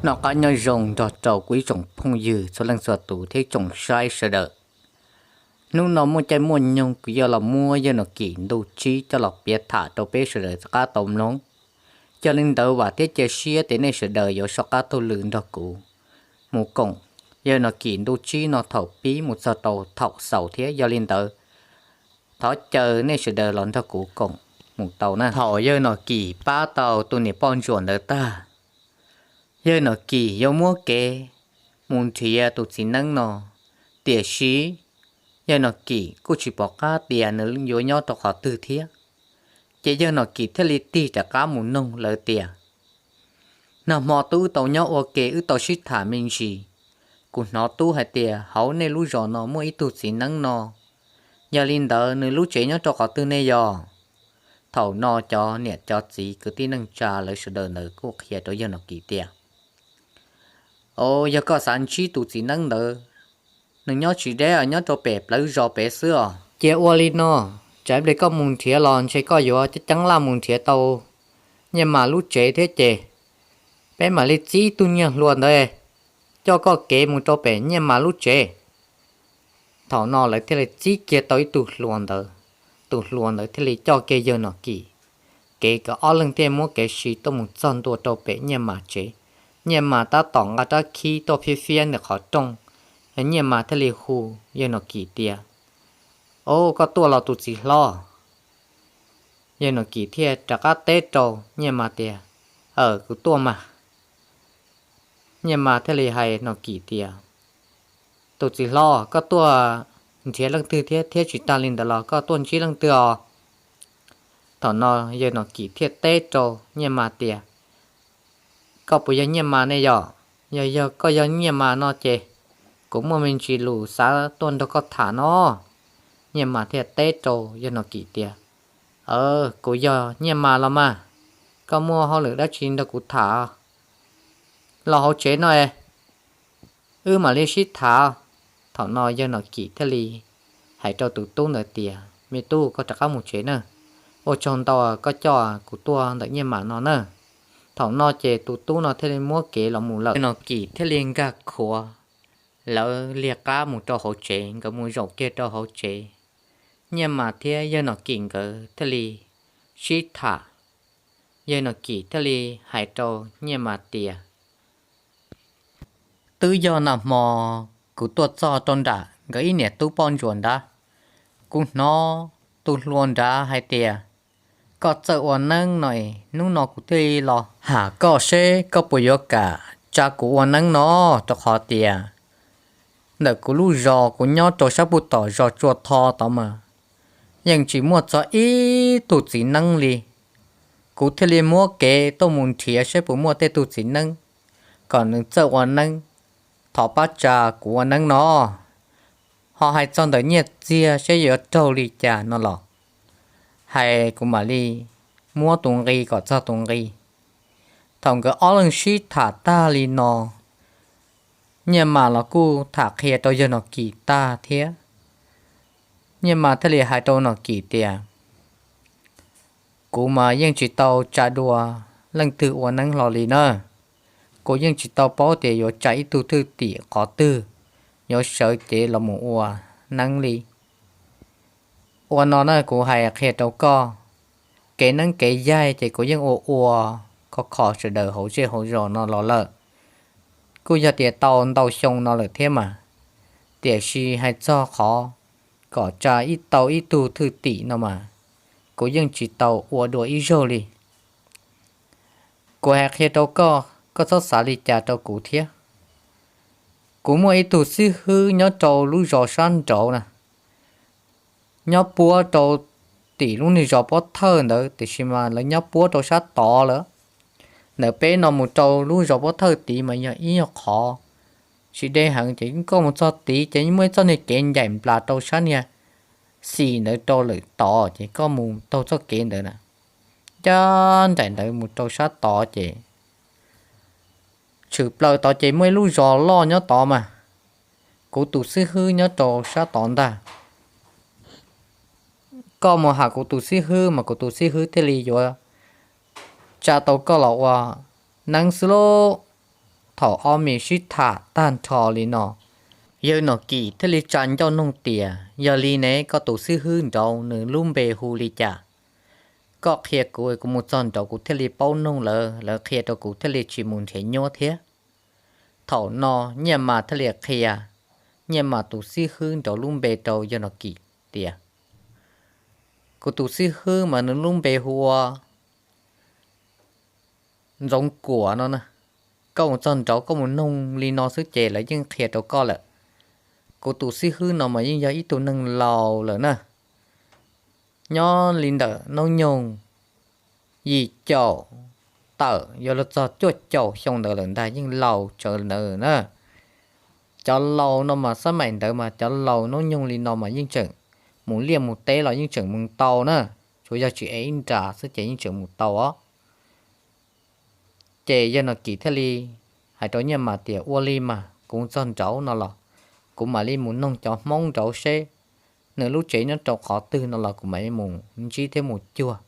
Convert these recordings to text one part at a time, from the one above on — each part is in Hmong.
Noj qab nyob zoo nrog rau kuv ib tsoom phooj ywg txhua leej txhua tus thiab ib tsoom saib sawv daws. Hnub no muaj caij muaj nyoog kuv yuav los muab Yawg Nom Kim ntu tsib coj los piav tham rau peb sawv daws rov qab tau mloog. Yog li ntawd vam thiab cia siab tias nej sawv daws yuav soj qab taug lw nrog kuv mus koom Yawg Nom Kim ntu tsib no thaum pib mus txog rau thaum xaus thiab. Yog li ntawd thov caw nej sawv daws los nrog kuv koom mus tau na. Thaum Yawg Nom Kim pab tau tus niam poj ntsuam ntawd tag, Yawg Nom Kim yuav muab kev mus nrhiav tus txiv neeb no, tiam sis Yawg Nom Kim kuj tsis pom qab tias nws yuav nyob rau qhov twg thiab. Ces Yawg Nom Kim thiaj li tig rov qab mus noog lawv tias, nag hmo twb tau nyob ua ke wb tau sib tham me ntsis, kuv hnov tub hais tias hauv nej lub zos no muaj ib tug txiv neeb no, yog li ntawd nws lub tsev nyob rau qhov twg ne yog? Thaum no cov niam cov txiv kwv tij neej tsa lawv sawv daws ntawd kuj qhia rau Yawg Nom Kim tias, o, yog koj xav ntsib tus txiv neeb ntawd, nws nyob tsis deb, nyob rau pem plawv zos pem xwb os. Cia ua li no, tsam ib pliag koj mus nrhiav los ntshe koj yuav ceeb ceeb laj mus nrhiav tau Nyiaj Mas lub tsev thiab ces peb mam li txib tug niag hluas ntawd coj koj kev mus rau pem Nyiaj Mas lub tsev. Thaum no lawv thiaj li txib kiag tau ib tug hluas ntawd, tus hluas ntawd thiaj li coj kiag Yawg Nom Kim kev, nkawd ob leeg thiaj muab kev siv tuaj mus txog ntua rau pem Nyiaj Mas tsev. Nyiaj Mas tab tom nqa rab khib tuaj phiab phiab ntawm qhov rooj, Nyiaj Mas thiaj li hu Yawg Nom Kim tias, o, koj tuaj los tus txiv hlob? Yawg Nom Kim thiaj rov qab teb rau Nyiaj Mas tias, aw, kuv tuaj mas. Nyiaj Mas thiaj li hais Nom Kim tias, tus txiv hlob, koj tuaj nrhiav leej twg thiab, thiab tsis tag li ntawd los koj tuaj ntsib leej twg os? Thaum no Yawg Nom Kim thiaj teb rau Nyiaj Mas tias, koj puas yog Nyiaj Mas ne yom? Yog, yog koj yog Nyiaj Mas no ces kuv muaj me ntsis lus xav tuaj nrog koj tham no. Nyiaj Mas thiaj teb rau Yawg Nom Kim tias, aw, kuv yog Nyiaj Mas los mas, koj muaj hauj lwm dab tsi nrog kuv tham los hauv tsev no es wb mam li sib tham. Thaum no Yawg Nom Kim thiaj li hais rau tus tub ntawd tias, me tub, koj rov qab mus tsev na, ua tsaug ntau koj coj kuv tuaj ntawm Nyiaj Mas no na. Thaum no ces tus tub no thiaj li muab kev los mus lawm. Yawg Nom Kim thiaj li nkag khuav, lawv liag qab mus rau hauv tsev, nkawd mus zaum kiag rau hauv tsev. Nyiaj Mas thiab Yawg Nom Kim nkawd thiaj li sib tham. Yawg Nom Kim thiaj li hais rau Nyiaj Mas tias, twb yog nag hmo kuv tuaj txog rau nram nkawd ib niam tub poj ntsuam nrad, kuv hnov tus hluas nrad hais tias koj txawj ua neeb no es hnub no kuv thiaj li los tham koj seb koj puas yuav kam tsa kuv ua neeb no, rau qhov tias ntawm kuv lub zos kuv nyob rau sab puag tom zos Tsua Tho tod mas yeej tsis muaj txog ib tug txiv neeb li. Kuv thiaj li muab kev tuaj mus nrhiav saib puas muaj tej tug txiv neeb kom nws txawj ua neeb, thov pab tsa kuv ua neeb no. Ho hais txog ntawm nyiaj txiag saib yuav raug li cas no los hais kuv mam li muab tus nqi kom txog tus nqi. Thaum nkawd ob leeg sib tham tag li no, Nyiaj Mas los kuj tham qhia rau Yawg Nom Kim tag thiab. Nyiaj Mas thiaj li hais rau Nom Kim tias, kuv mas yeej tsis tau tsa dua leej twg ua neeb hlo li na. Kuv yeej tsis tau paub tias yuav tsa ib tug thwj tim qhov twg, yuav sawv cev los mus ua neeb li. Ua no na kuv hais qhia rau koj, kev neeb kev yaig ces kuv yeej ua ua khov kho sawv daws hauv zej hauv zos no los lawm. Kuj yog tias tau ntau xyoo no lawm thiab mas, tiam sis hais txog qhov kom tsa ib tau ib tug thwj tim no mas, kuv yeej tsis tau ua dua ib zaug li. Kuv hais qhia rau koj, koj txhob xav li cas rau kuv thiab. Kuv muaj ib tug xib hwb nyob rau lub zos sab nraud na, nyob puab rau tim lub niag zos pob thawj ntawd, tiam sis mas lawv nyob puab rau sab tod lawm. Ntawm peb no mus rau lub zos pob thawj tid mas yog ib nyuag qhov tsis deb heev, ces koj mus txog tid ces muaj ib txoj niag kev ncaim nplas rau sab niag xis ntawd rau lawm tod, ces koj mus taug txoj kev ntawd na, ncaj nraim ntawd mus rau sab tod ces tshwm plaws tod ces muaj ib lub zos loj nyob tod mas, kuv tus xib hwb nyob rau sab tod ntag. Koj mus hais kuv tus xib hwb mas kuv tus xib hwb thiaj li yuav tsa tau koj los ua neeb xwb lauj. Thaum ob me sib tham tag nrho li no, yawg Nom Kim thiaj li tsa ncauj nug tias, Yog li ne koj tus xib hwb nraud nws lub npe hu li cas? Koj qhia kuv, kuv mus txog nraud kuv thiaj li paub nug lawv, lawv qhia rau kuv thiaj li tsis mus nrhiav nyuab thiab. Thaum no Nyiaj Mas thiaj li qhia Nyiaj Mas tus xib hwb nraud lub npe rau yawg Nom Kim tias, Kuv tus xib hwb mas nws lub npe hu ua Ntxoov Kuam no na. Koj mus txog nraud koj mus nug li no xwb ces lawv yeej qhia rau koj lawm. Kuv tus xib hwb no mas yeej yog ib tug neeg laus lawm na, nyob li ntawm noob nyoog yim caum tawm yuav luag txog cuaj caum xyoo ntawd lawm ntag, yeej laus tsawv ntawd na. Cov laus no mas xab maim ntawd mas cov laus noob nyoog li no mas yeej tseem mus liaj mus teb los yeej tseem mus tau na, tsuas yog tsis ev ib nra xwb ces yeej tseem mus tau os. Ces yawg Nom Kim thiaj li hais rau Nyiaj Mas tias, Ua li mas kuv txog nraud no los kuv mam li mus nug cov Hmoob nraud seb nws lub tsev nyob rau qhov twg no los kuv mam li mus ntsib thiab mus cuag.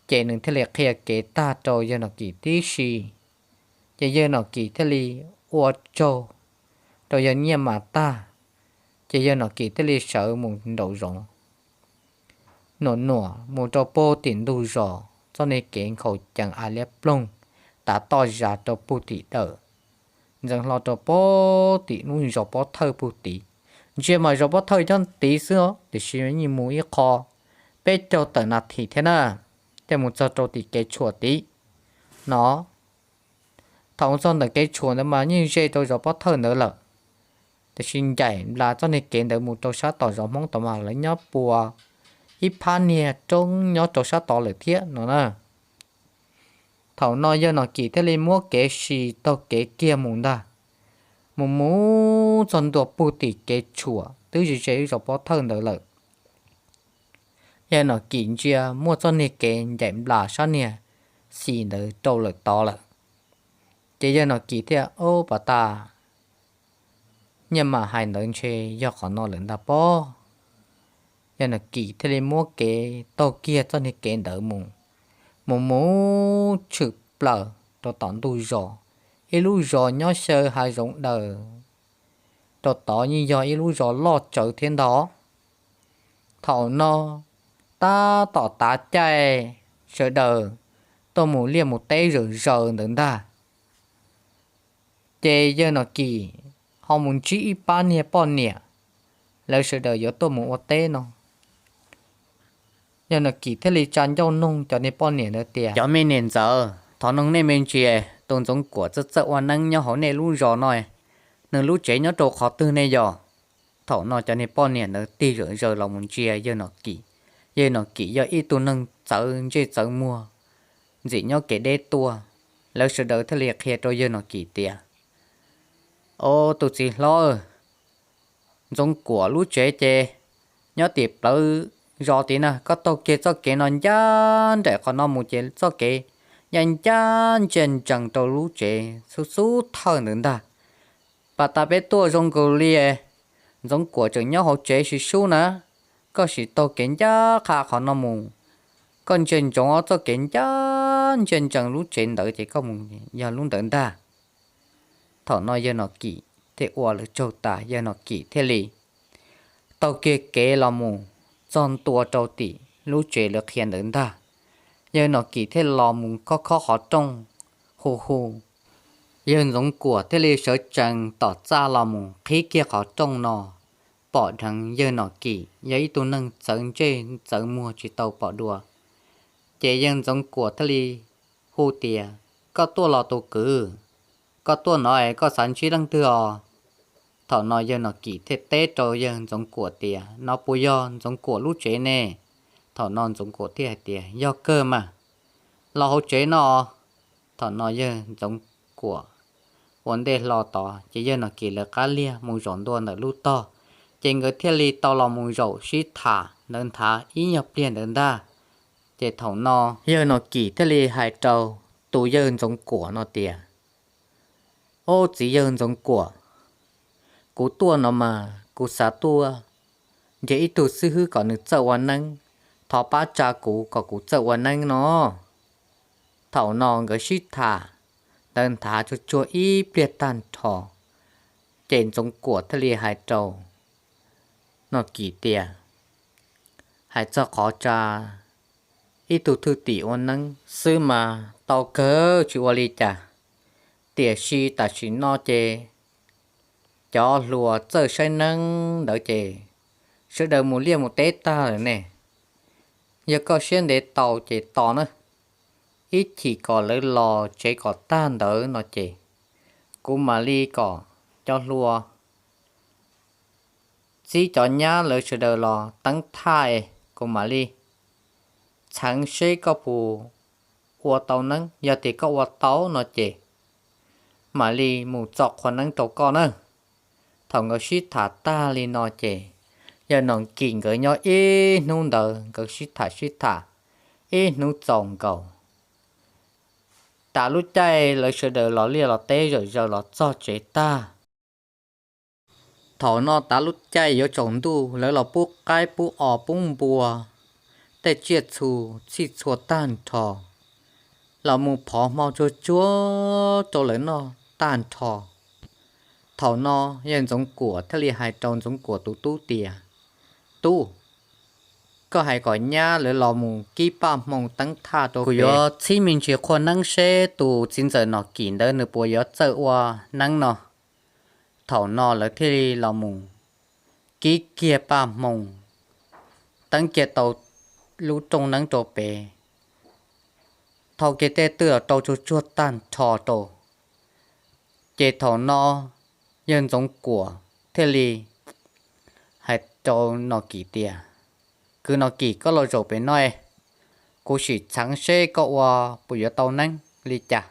Ces nws thiaj li qhia kev tag rau yawg Nom Kim tib si. Ces yawg Nom Kim thiaj li ua tsaug rau yawg Nyiaj Mas tag, ces yawg Nom Kim thiaj li sawv mus nraum zoov. Nuam nuam mus rau puag tim ntug zos, txoj niag kev nkhaus cees a liab ploog tav toj zas rau puag tim dawm, ntxeev hlo rau puag tim lub zos Pob Thawj puag tid. Ntsia mas zos Pob Thawj nyob tid xwb os, tiam sis yeej mus ib qho peb caug tawm nas this thiab na, thiaj mus txog rau tim kev tshuam tid no. Thaum mus txog ntawm kev tshuam ntawd mas yeej ze rau zos Pob Thawj ntawd lawm, tiam sis ncaim nplas txoj niag kev ntawd mus rau sab tom zos Hmoob tod mas lawv nyob puas ib phab niag roob nyob rau sab tod lawm thiab no na. Thaum no yawg Nom Kim thiaj li muab kev si taug kev kiag mus ntag, mus mus txog ntua puag tim kev tshuam twb ze ze ib zos Pob Thawj ntawd lawm. Yawg Nom Kim ntsia muaj txoj niag kev ncaim nplas sab niag xis ntawd rau lawm tod lawm, ces yawg Nom Kim thiaj, Ob, pas tas Nyiaj Mas hais ntawd ntshe yog qhov no lawm ntag pob. Yawg Nom Kim thiaj li muab kev taug kiag txoj niag kev ntawd mus, mus mus tshwm plaws rau tom ntug zos, ib lub zos nyob xyaw hav zoov daws. Rau tod yeej yog ib lub zos loj tsawv thiab ntag. Thaum no tab tom tav caij sawv daws tuaj mus liaj mus teb zawm zaws ntawd ntag, ces yawg Nom Kim ho mus ntsib ib pab niag poj niam, lawv sawv daws yuav tuaj mus ua teb no. Yawg Nom Kim thiaj li tsa ncauj nug cov niag poj niam ntawd tias, Cov me niam ntxawm, thov noog nej me ntsis, tus Ntxoov Kuam txawj txawj ua neeb nyob hauv nej lub zos no, nws lub tsev nyob rau qhov twg ne yog? Thaum no cov niag poj niam ntawd tig zawm zaws los mus ntsia yawg Nom Kim. Yawg Nom Kim yog ib tug neeg txawv ntsej txawv muag, ntxim nyob kev deb tuaj. Lawv sawv daws thiaj li qhia rau yawg Nom Kim tias, Au, tus txiv hlob, Ntxoov Kuam lub tsev ces nyob tim plawv zos tid na, koj taug kiag txoj kev no ncaj nraim qhov no mus ces txoj kev ncaj ncaj ntsia ntsees rau lub tsev xub xub thawj ntawd ntag. Pas tas peb tuaj zoo nkaus li Ntxoov Kuam tseem nyob hauv tsev sib sub na, koj sim taug kev ncaj qha qhov no mus, koj ntsia ntsoov ob txoj kev ncaj ntsia ntsees lub tsev ntawd ces koj mus yog lub ntawd ntag. Thaum no yawg Nom Kim thiaj ua lawv tsaug tas, yawg Nom Kim thiaj li taug kiag kev los mus txog ntua rau tim lub tsev lawv qhia ntawd ntag. Yawg Nom Kim thiaj los mus khob khob qhov rooj hu hu. Yawg Ntxoov Kuam thiaj li sawv tsees tom txaj los mus qhib kiag qhov rooj no, pom dheev yawg Nom Kim yog ib tug neeg txawv ntsej txawv muag tsis tau pom dua. Ces yawg Ntxoov Kuam thiaj li hu tias, Koj tuaj los tus kwv? Koj tuaj no es koj xav ntsib leej twg os? Thaum no yawg Nom Kim thiaj teb rau yawg Ntxoov Kuam tias, No puas yog Ntxoov Kuam lub tsev ne? Thaum no Ntxoov Kuam thiaj hais tias, Yog kawg mas, los hauv tsev no. Thaum no yawg Ntxoov Kuam ua ntej hlo tod ces yawg Nom Kim lawv qab liag mus zaum ntua ntawm lub tog, ces nkawd thiaj li tau los mus zaum sib tham ntawd nthav ib nyuag pliag ntawd ntag. Ces thaum no yawg Nom Kim thiaj li hais rau tus yawg Ntxoov Kuam no tias, Ob, txiv yawg Ntxoov Kuam, kuv tuaj no mas kuv xav tuaj nrhiav ib tug xib hwb kom nws txawj ua neeb, thov pab tsa kuv kom kuv txawj ua neeb no. Thaum no nkawd sib tham ntawd nthav tsuag tsuag ib pliag tag nrho, ces Ntxoov Kuam thiaj li hais rau Nom Kim tias, hais txog qhov tsa ib tug thwj tim ua neeb xwb mas tau kawg tsis ua li cas, tiam sis tam sim no ces cov hluas txawj saib neeb ntawd ces sawv daws mus liaj mus teb tag lawm ne. Yog koj siab ntev tau ces tos na, ib chim kom lawv los tsev kom tag ntawd no ces kuv mam li kom cov hluas txib cov nyab lawv sawv daws los teeb thaj es kuv mam li txheev seb koj puas ua tau neeb. Yog tias koj ua tau no ces mam li mus txo qhua neeb rau koj na. Thaum nkawd sib tham tag li no ces yawg Nom Kim nkawd nyob ib hnub ntawd nkawd sib tham sib tham ib hnub txaus nkaus. Tas lub caij lawv sawv daws los liaj los teb zawm zaws los txog tsev tag. Thaum no tas lub caij yuav tsaus ntuj lawv los pub qaib pub os pub npua, tej tsiaj txhu txhij txhua tag nrho, los mus phov hmo tsuag tsuag rau lawv noj tag nrho. Thaum no yawg Ntxoov Kuam thiaj li hais rau Ntxoov Kuam tus tub tias, Tub, koj hais kom nyab lawv los mus kib paj hmoo teeb thaj rau kuv yuav txhib me ntsis qhua neeb seb tus txiv ntxawm Nom Kim ntawd nws puas yuav txawj ua neeb no. Thaum no lawv thiaj li los mus kib kiag paj hmoo, teeb kiag tau lub rooj neeb rau pem, thau kiag tej twj los rau tsuag tsuag tag nrho rau. Ces thaum no yawg Ntxoov Kuam thiaj li hais rau Nom Kim tias, Kwv Nom Kim, koj los zaum pem no, kuv sim txheev seb koj ua puas yuav tau neeb li cas.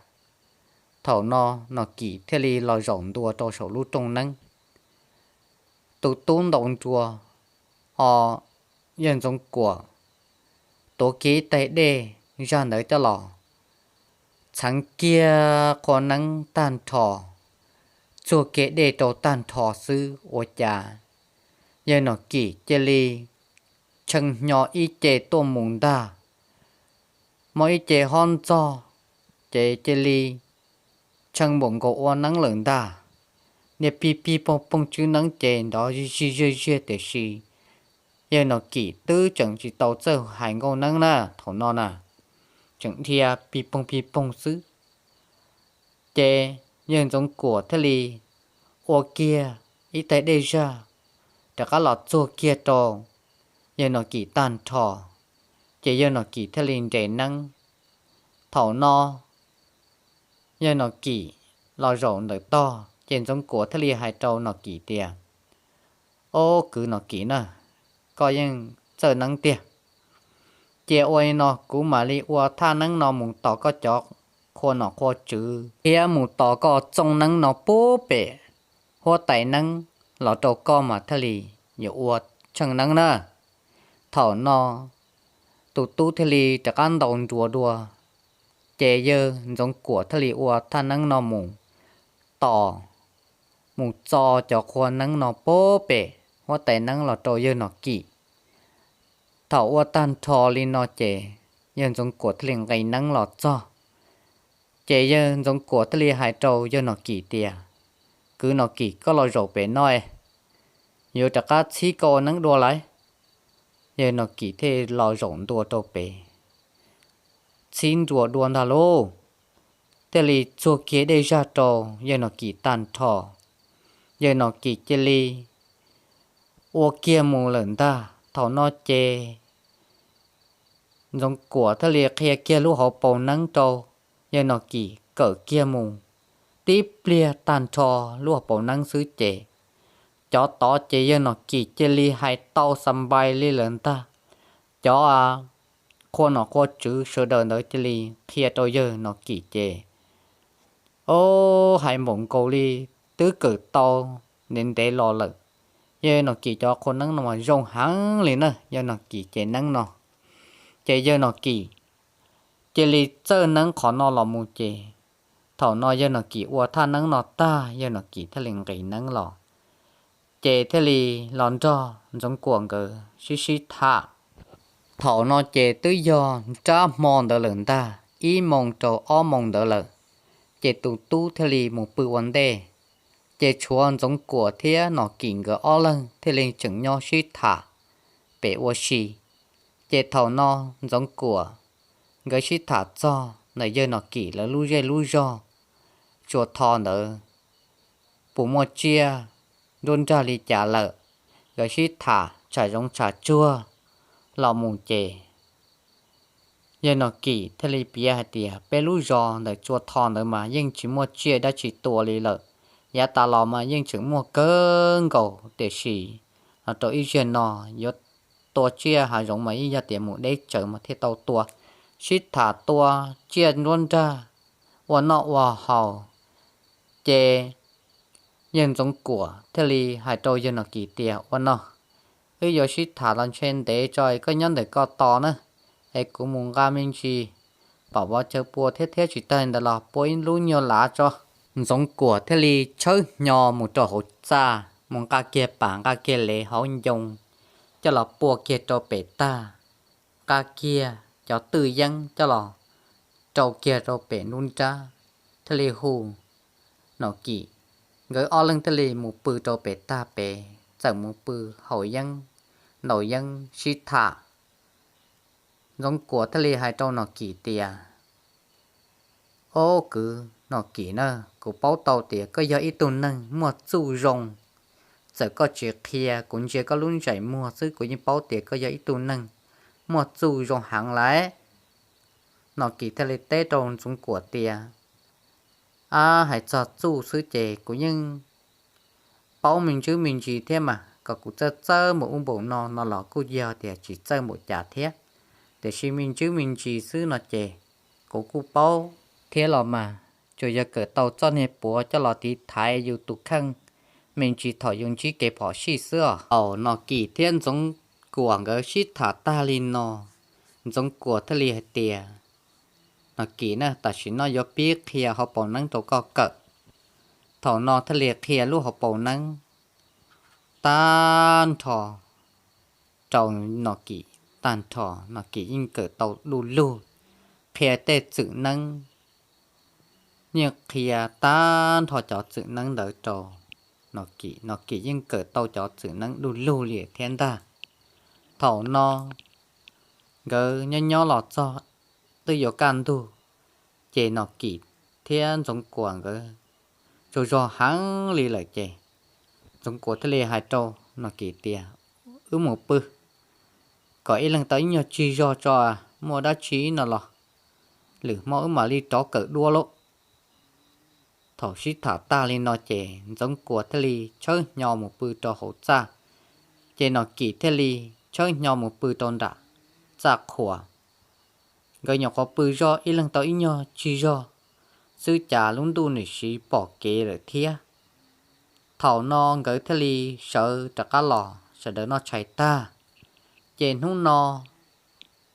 Thaum no Nom Kim thiaj li los zaum ntua rau saum lub rooj neeb. Tus tub ntaus nruas, ho yawg Ntxoov Kuam tuav kiag ib taig dej zaj ntawd coj los txheev kiag qhua neeb tag nrho, txuag kiag dej rau tag nrho xwb ua cas yawg Nom Kim cia li tshee hnyo ib ce tuaj mus ntag. Muaj ib ce hob ntxog, ces cia li tshee npaum nkaus ua neeb lawm ntag. Niag pig pig poog poog tswb neeb ces nrov zij zij ziag ziag tiam sis yawg Nom Kim twb tseem tsis tau txawj hais nkauj neeb na, thaum no na tseem dhia pig poog pig poog xwb. Ces yawg Ntxoov Kuam thiaj li ua kiag ib taig dej zaj rov qab los txuag kiag rau yawg Nom Kim tag nrho, ces yawg Nom Kim thiaj li nres neeb. Thaum no yawg Nom Kim los zaum ntawm tog, ces Ntxoov Kuam thiaj li hais rau Nom Kim tias, Ob, kwv Nom Kim na, koj yeej txawj neeb tiag. Cia ua li no, kuv mam li ua thaj neeb no mus tos koj cov qhua nom qhua tswv thiab mus tos koj txooj neeb no puag pem huab tais neeb los rau koj mas thiaj li yuav ua tsheej neeb na. Thaum no tus tub thiaj li rov qab ntaus nruas dua, ces yawg Ntxoov Kuam thiaj li ua thaj neeb no mus tos, mus txo cov qhua neeb no puag pem huab tais neeb los rau yawg Nom Kim. Thaum ua tag nrho li no ces yawg Ntxoov Kuam thiaj li nqis neeb los txog. Ces yawg Ntxoov Kuam thiaj li hais rau yawg Nom Kim tias, Kwv Nom Kim, koj los zaum pem no, yuav rov qab txhib koj ua neeb dua lawm. Yawg Nom Kim thiaj los zaum ntua rau pem, txhib nruas dua ntag lauj. Thiaj li txuag kiag dej zaj rau yawg Nom Kim tag nrho, yawg Nom Kim cia li ua kiag mus lawm ntag. Thaum no ces Ntxoov Kuam thiaj li qhia kiag lub hauv paus neeb rau yawg Nom Kim kawm kiag mus. Tib pliag tag nrho lub hauv paus neeb xwb ces cov tod ces yawg Nom Kim cia li hais tau xa npais li lawm ntag. Cov qhua nom qhua tswv sawv daws ntawd cia li qhia rau yawg Nom Kim ces, o, hais npaum nkaus li twb kawm tau ntev ntev los lawm. Yawg Nom Kim cov qhua neeb no mas zoo heev li na, yawg Nom Kim ces neeb no. Ces yawg Nom Kim cia li txawj neeb qhov no los mus ces thaum no yawg Nom Kim ua thaj neeb no tag, yawg Nom Kim thiaj li nqis neeb los, ces thiaj li los nrog Ntxoov Kuam nkawd sib sib tham. Thaum no ces twb yog nrab hmo ntawd lawm ntag, ib moos rau ob moos ntawd lawm. Ces tus tub thiaj li mus pw ua ntej, ces tshuav Ntxoov Kuam thiab Nom Kim nkawd ob leeg thiaj li tseem nyob sib tham pem ua si. Ces thaum no Ntxoov Kuam nkawd sib tham txog ntawm yawg Nom Kim lawv lub zej lub zog Tsua Tho ntawd puas muaj tsiaj nruab nrag li cas lawm, nkawd sib tham tsham zoov tsham tsuag los mus ces yawg Nom Kim thiaj li piav hais tias peb lub zos ntawm Tsua Tho ntawd mas yeej tsis muaj tsiaj dab tsi tua li lawm. Yav tas los mas yeej tseem muaj kawg nkaus, tiam sis los rau ib zaug no yuav tua tsiaj hav zoov mas ib yog tias mus deb tsawv mas thiaj tau tua. Sib tham tua tsiaj nruab nrag, ua noj ua haus, ces yawg Ntxoov Kuam thiaj li hais rau yawg Nom Kim tias, Ua no, wb yuav sib tham los ntshe ntev tso, koj nyob ntawm koj tos na, es kuv mus nqa me ntsis pam vov chaw pua thiab, thiab tsis tag li ntawd los pua ib lub nyuag lav tso. Ntxoov Kuam thiaj li tshawb hnyo mus rau hauv txaj, mus nqa kiag pam nqa kiag lev hauv ncoo coj los pua kiag rau pem tag, nqa kiag cov twj yeeb coj los rau kiag rau pem nruab nrab, thiaj li hu Nom Kim nkawd ob leeg thiaj li mus pw rau pem tag pem, txawm mus pw haus yeeb ntaus yeeb sib tham. Ntxoov Kuam thiaj li hais rau Nom Kim tias, Ob kwv Nom Kim na, kuv paub tau tias koj yog ib tug neeg muaj txuj zoo. Txawm koj tsis qhia, kuv ntsia koj lub ntsej muag xwb kuv yeej paub tias koj yog ib tug neeg muaj txuj zoo heev lawm. Nom Kim thiaj li teb rau Ntxoov Kuam tias, Ab, hais txog txuj xwb ces kuv yeej paub me ntsis me ntsis thiab mas, kom kuv txawj txawj npaum ub npaum no no los kuj yog tias tsis txawj npaum cas thiab, tiam sis me ntsis me ntsis xwb no ces kuv kuj paub thiab los mas. Tsuas yog kawm tau txoj niag puav coj los tiv thaiv yus tus kheej me ntsis thaum yus ntsib kev phom sij xwb os. Thaum Nom Kim thiab Ntxoov Kuam nkawd sib tham tag li no, Ntxoov Kuam thiaj li hais tias, Nom Kim na, tam sim no yuav pib qhia hauv paus neeb rau koj kawm. Thaum no thiaj li qhia lub hauv paus neeb tag nrho rau Nom Kim tag nrho. Nom Kim yeej kawm tau du lug, qhia tej txwm neeb yeej qhia tag nrho cov txwm neeb ntawd rau Nom Kim. Nom Kim yeej kawm tau cov txwm neeb du lug li thiab ntag. Thaum no nkawd nyob nyob los txog twb yuav kaj ntug, ces Nom Kim thiab Ntxoov Kuam nkawd tsaug zog heev li lawm ces Ntxoov Kuam thiaj li hais rau Nom Kim tias, Wb mus pw kom ib leeg tau ib nyuag tsig zog tso, muaj dab tsi no los lwm hmo wb mam li rov kawm dua lauj. Thaum sib tham tag li no ces Ntxoov Kuam thiaj li tshawb hnyo mus pw rau hauv txaj, ces Nom Kim thiaj li tshawb hnyo mus pw rau nram txaj qhua. Nkawd nyuam qhuav pw zog ib leeg tau ib nyuag tsig zog xwb cas lub ntuj nim siv pom kev lawm thiab. Thaum no nkawd thiaj li sawv rov qab los sawv daws noj tshais tag, ces hnub no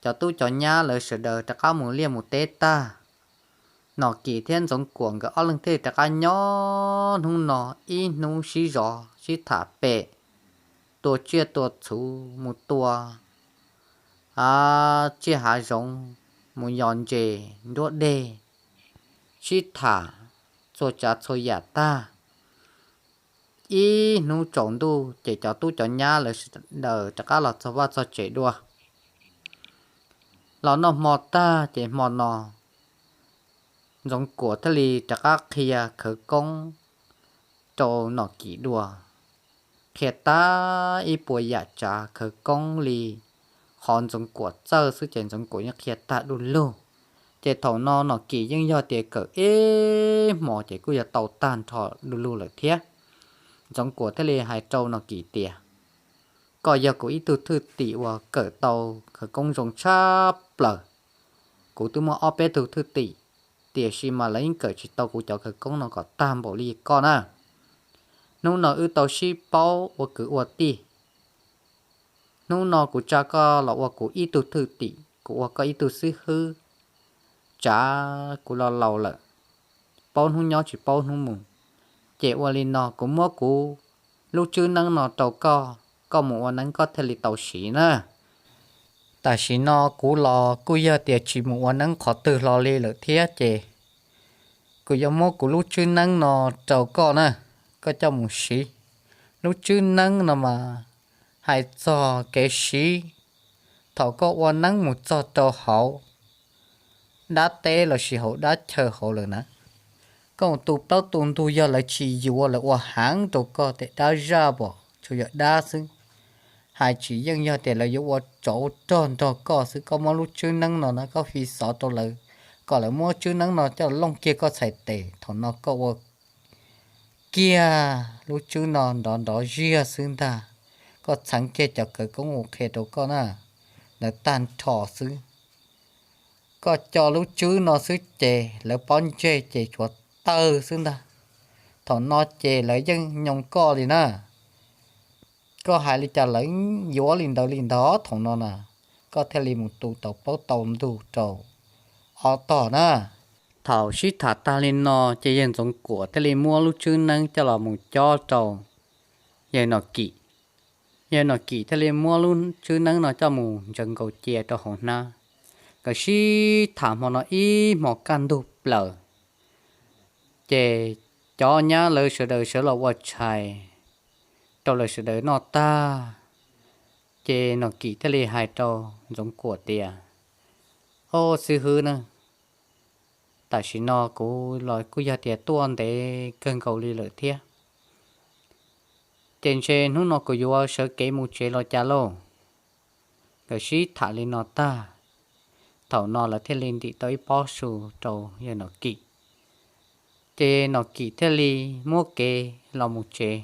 cov tub cov nyab lawv sawv daws rov qab mus liaj mus teb tag. Nom Kim thiab Ntxoov Kuam nkawd ob leeg thiaj li rov qab nyob hnub no ib hnub sib zov sib tham pem, tua tsiaj tua txhu, mus tua tsiaj hav zoov, mus yos ntses nruab dej, sib tham txhua tsav txhua yam tag. Ib hnub tsaus ntuj ces cov tub cov nyab lawv sawv daws rov qab los txog vaj txog tsev dua. Los noj hmo tag ces hmo no Ntxoov Kuam thiaj li rov qab qhia khawv koob rau Nom Kim dua. Qhia tag ib puas yam tsav khawv koob li, qhov Ntxoov Kuam txawj xwb ces Ntxoov Kuam yeej qhia tag du lug. Ces thaum no Nom Kim yeej yog tias kawm ib hmo ces kuj yog tau tag nrho du lug lawm thiab. Ntxoov Kuam thiaj li hais rau Nom Kim tias, Koj yog kuv ib tug thwj tim uas kawm tau khawv koob zoo tshaj plaws. Kuv twb muaj ob peb tug thwj tim, tiam sis mas lawv yeej kawm tsis tau kuv cov khawv koob no kom tag npaum li koj na. Hnub no wb tau sib paub ua kwv ua tij. Hnub no kuv tsa koj los ua kuv ib tug thwj tim, kuv ua koj ib tug xib hwb. Tsav kuv los laus lawm, paub hnub nyob tsis paub hnub mus, ces ua li no kuv muab kuv lub tswb neeb no rau koj, koj mus ua neeb koj thiaj li tau siv na. Tam sim no kuv los kuj yog tias tsis mus ua neeb qhov twg hlo li lawm thiab ces Kuv yuav muab kuv lub tswb neeb no rau koj na, koj coj mus siv. Lub tswb neeb no mas hais txog kev siv thaum koj ua neeb mus txog rau hauv dab teb lossis hauv dab chaw hauv lawm na. Koj mus tu plaub tu ntug yog lawv tsis yuav, lawv ua heev rau koj tias dab zaj pom tsuas yog dab xwb. Hais tsis yeej yog tias lawv yuav ua tsov rog nrog koj xwb. Koj muab lub tswb neeb no na koj fi xov rau lawv, kom lawv muab tswb neeb no coj looj kiag koj txhais tes, thaum no koj ua kiag lub tswb no nrov nrov ziag xwb ntag. Koj txheev kiag cov khawv koob uas qhia rau koj na, lawv tag nrho xwb. Koj co lub tswb no xwb ces lawv pob ntseg ces tsuav tawg xwb ntag. Thaum no ces lawv yeej nyoo koj li na. Koj hais li cas lawv yuav li ntawd li ntag thaum no na. Koj thiaj li mus tu tau plaub tau ntug rau ob tog na. Thaum sib tham tag li no ces yawg Ntxoov Kuam thiaj li muab lub tswb neeb coj los mus cob rau yawg Nom Kim. Yawg Nom Kim thiaj li muab lub tswb neeb no coj mus ntsaws nkaus cia rau hauv hnab. Nkawd sib tham hmo no ib hmos kaj ntug plaws, ces cov nyab lawv sawv daws sawv los ua tshais rau lawv sawv daws noj tag, ces Nom Kim thiaj li hais rau Ntxoov Kuam tias, Au xib hwb na, tam sim no kuv los kuj yog tias tuaj ntev kawg nkaus li lawm thiab, ces ntshe hnub no kuv yuav sawv kev mus tsev los cas lauj. Nkawd sib tham li no tag, thaum no lawv thiaj li ntim tau ib pob su rau yawg Nom Kim, ces Nom Kim thiaj li muab kev los mus tsev.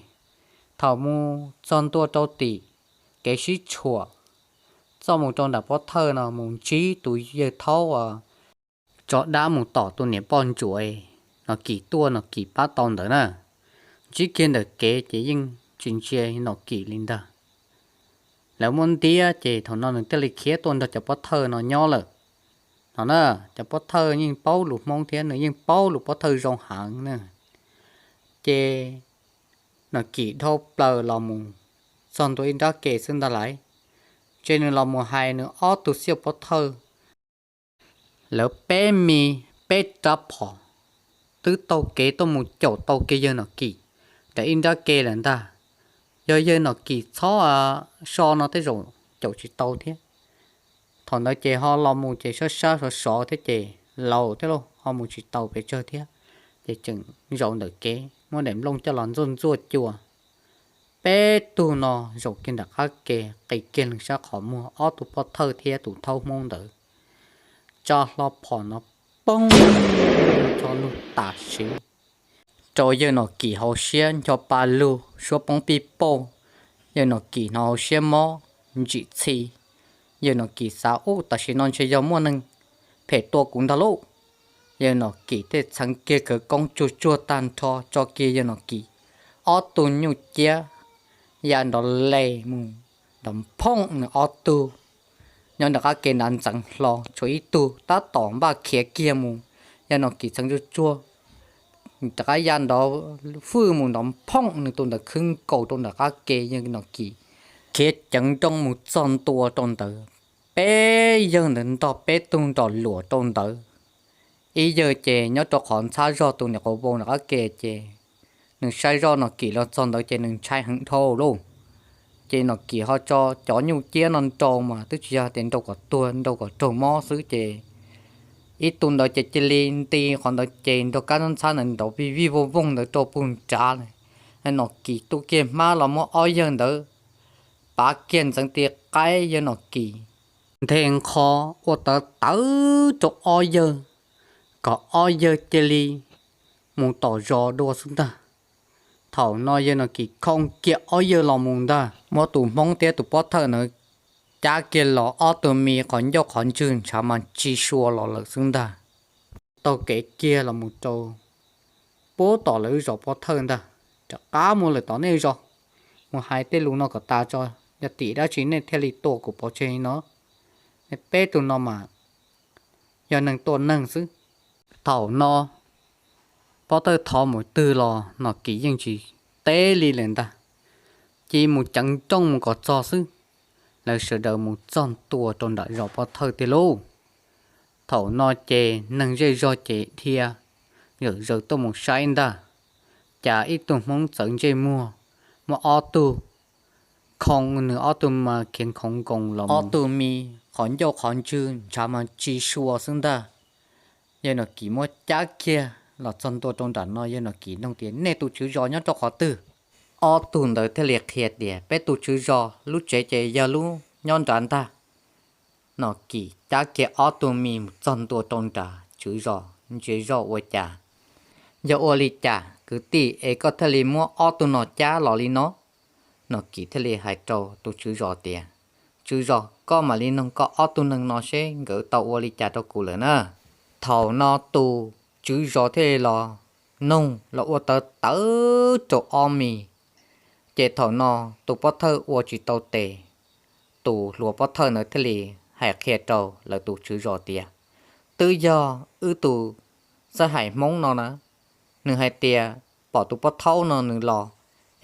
Thaum mus txog ntua rau tim kev sib tshuam txoj mus rau nram pob thawj no mus ntsib tus yawg Thaub uas tso dab mus tom tus niam poj ntsuam, Nom Kim tuaj Nom Kim pab tau ntawd na. Ntsib kiag ntawm kev ces yeej tsis ntsia Nom Kim li ntag. Lawv muab ntiab ces thaum no nws thiaj li khiav tuaj nrog cov pob thawj no nyob lawm. No na, cov pob thawj yeej paub lus Hmoob thiab nws yeej paub lus pob thawj zoo heev na. Ces Nom Kim dhau plaws los mus txog ntua ib nrab ke xwb ntag lauj. Ces nws los mus hais nws ob tug xiaj pob thawj, lawv peb me peb rab phom twb taug kev tuaj mus caum tau kiag yawg Nom Kim ntawm ib nrab ke lawm ntag. Yog yawg Nom Kim txhob so no tej zaum caum tsis tau thiab. Thaum ntawd ces ho los mus ces sab sab sov sov thiab ces laus thiab lauj, ho mus tsis tau pes tsawg thiab. Ces tseem zaum ntawm kev muab daim nplooj coj los ntxuaj ntxuaj cua. Peb tug no zaum kiag nram qab ke, qis kiag leeg sab qhov muag, ob tug pov thawj thiab tus thaub Hmoob ntawd tsa hlo phom no poob tso lug tam sim rau yawg Nom Kim hauv siab ncho pa lug suab poob pij pauj. Yawg Nom Kim hnov hauv siab mob ntsim txhi. Yawg Nom Kim xav ub tam sim no ntshe yog muaj neeg phem tua kuv ntag lauj. Yawg Nom Kim thiaj txheev kiag khawv koob tsuag tsuag tag nrho tso kiag yawg Nom Kim ob tug nyuj ciab ya nrov les mus nrov phooj nws ob tug nyob nram qab ke nrad ntxeev hlo, tshuav ib tug tab tom npaj khiav kiag mus. Yawg Nom Kim txheev tsuag tsuag rov qab ya nrov fwj mus nrov phooj nws tus ntawd khwb nkaus rau nram qab ke. Yawg Nom Kim khiav ceev nrooj mus txog ntua rau ntawd, peb yawg ntawd ntog peb tug nrom luam rau ntawd. Ib yawg ces nyob rau qhov ntxhab zog tus niam qhuav vau nram qab ke ces nws saib zoj Nom Kim los txog ntawd ces nws ntshai heev dhau lauj. Ces Nom Kim ho tso cov nyuj ciab no nrau mas twb tsis yog tias nrau kom tuag nrau kom raug mob xwb ces ib tug ntawd ces cia li nti qhov ntawd ces nrog kab ntxhab ntawd nrov vij vij voog voog ntawd rau puag nrad lawm. Nom Kim tu kiag hmab los muab ob yawg ntawd pav kiag ntxeev ti qaib. Yawg Nom Kim nthe nqho ua tawv tawv rau ob yawg kom ob yawg cia li mus tom zos dua xwb ntag. Thaum no yawg Nom Kim khoo kiag ob yawg los mus ntag, muab tus Hmoob thiab tus pov thawj ntawd cab kiag los ob tug me qhov ncauj qhov ntswg ntshav mas tsis sua los lawm xwb ntag. Taug kev kiag los mus rau puag tom lawv zos pov thawj ntag, rov qab mus lawm tom nej zos, mus hais tej lus no kom tas tso, yog tim dab tsi nej thiaj li tua kuv pov tseg no. Nej peb tug no mas yog neeg tua neeg xwb. Thaum no pov thawj thov mus twg los Nom Kim yeej tsis teb li lawm ntag, cia mus ceev nrooj mus kom txog xwb. Lawv sawv daws mus txog ntua rau nram zos pov thawj tiag lauj. Thaum no ces neeg zej zog ces dhia Nkawm zaws tuaj mus saib ntag, cas ib tug Hmoob txawv ntsej muag, muaj ob tug khoo, nws ob tug mas khiav khoov nkoos los, ob tug me qhov ncauj qhov ntswg ntshav mas tsis sua xwb ntag. Yawg Nom Kim muab cab kiag los txog ntua rau nram no, Yawg Nom Kim nug tias, Nej tus tswv zos nyob rau qhov twg? Ob tug ntawd thiaj li qhia tias, Peb tus tswv zos lub tsev ces yog lub nyob nrad ntag. Nom Kim cab kiag ob tug me mus txog ntua rau nrad, Tswv zos ntsia zoj ua cas, Yog ua li cas kwv tij es koj thiaj li muab ob tug no cab los li no? Nom Kim thiaj li hais rau tus tswv zos tias, Tswv zos, koj mam li noog koj ob tug neeg no seb nkawd tau ua li cas rau kuv lawm na. Thaum no tus tswv zos thiaj li los noog los ua tawv tawv rau ob mis. Ces thaum no tus pov thawj ua tsis tau tes, tus hluas pov thawj ntawd thiaj li hais qhia rau lawv tus tswv zos tias, Twb yog wb tus xab hais Hmoob no na, nws hais tias pom tus pov thaub no nws los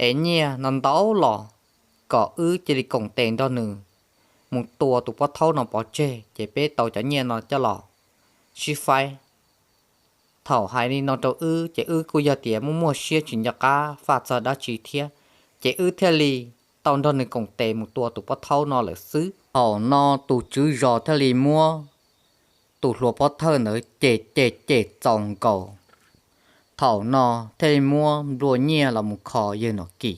es nyiaj no ntau los, kom wb cia li koom tes nrog nws mus tua tus pov thaub no pov tseg ces peb tau cov nyiaj no coj los sib faib. Thaum hais li no rau wb ces wb kuj yog tias muaj muaj siab tsis nco qab faj txog dab tsi thiab, ces wb thiaj li tau nrog nws koom tes mus tua tus pov thaub no lawm xwb. Thaum no tus tswv zos thiaj li muab tus hluas pov thawj ntawd cem cem cem txaus nkaus. Thaum no thiaj li muab nplua nyiaj los mus kho yawg Nom Kim.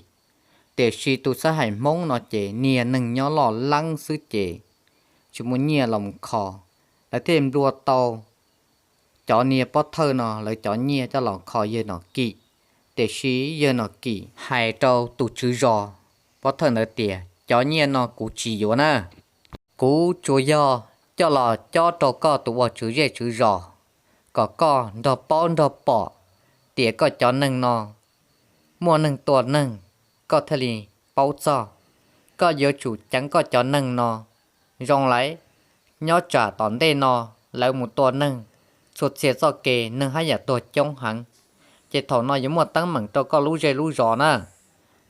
Tiam sis tus xab hais Hmoob no ces niag neeg nyob loj leeb xwb ces tsis muaj nyiaj los mus kho. Lawv thiaj li nplua tau cov niag pov thawj no lawv cov nyiaj coj los kho yawg Nom Kim. Tiam sis yawg Nom Kim hais rau tus tswv zos pov thawj ntawd tias, Cov nyiaj no kuv tsis yuav na, kuv tsuas yog coj los cob rau koj tus ua tswv zej tswv zos, kom koj nrog paub nrog pom tias koj cov neeg no muaj neeg tua neeg, koj thiaj li paub txog. Koj yuav tsum ceev koj cov neeg no zoo lawm. Nyob tsam tom ntej no lawv mus tua neeg, txhua txhia txoj kev neeg haj yam tuag coob heev, ces thaum no yuav muaj teeb meem rau koj lub zej lub zos na.